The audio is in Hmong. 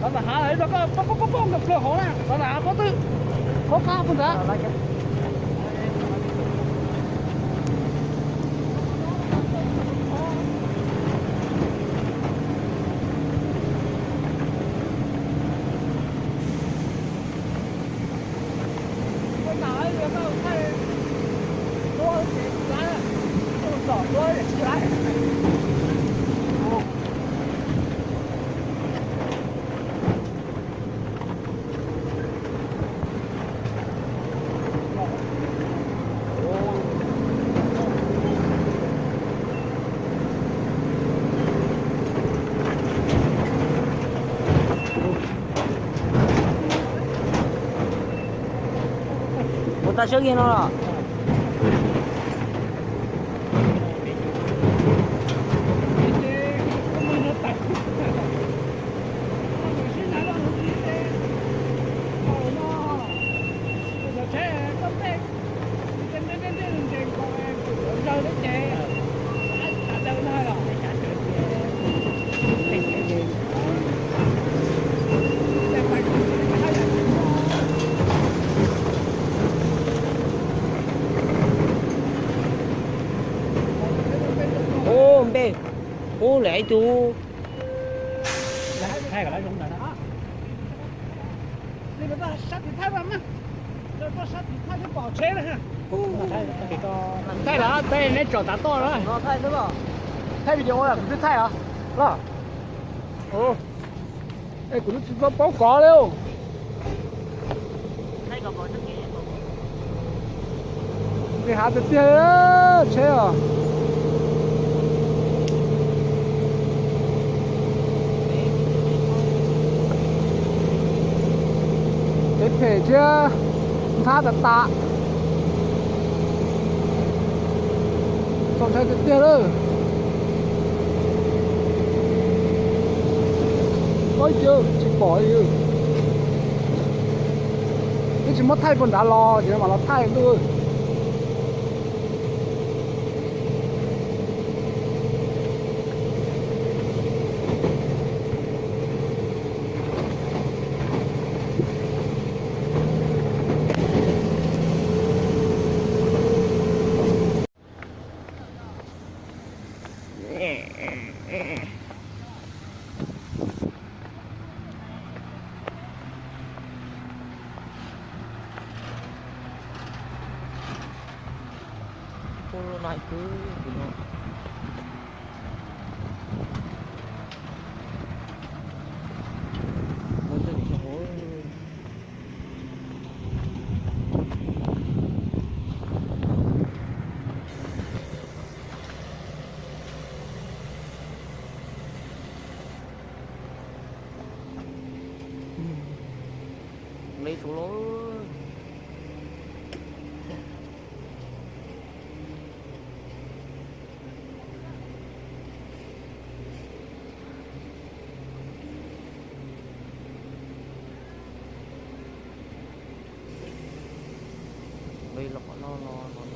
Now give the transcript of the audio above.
Tov ntawm hav los rau koj poob poob poob poob nkaus plaws hauv na, tov ntawm hav pob twg, pob qab pob ntawd. Ua tau sab kiag no los? Ub, npej, ub, lawm ib tug. Thaij lawm, thaij, neb tsom tav toj na. Thaij video kuv twb thaij os. Los. Es kuv twb tsis tau paub kov li. Nqis hav tiag tiag tsheb os. Kev phem thiab ntxhab tas tas. Txaus ntshai tiag tiag lawm. Ua cas tsis pom li. Twb tsis muab thaij puag nrad los ces mam los thaij ntuj. Ua lub no kwv tim no. Ua txoj kev xyov ua. Li sub lub. Li los qhov no los no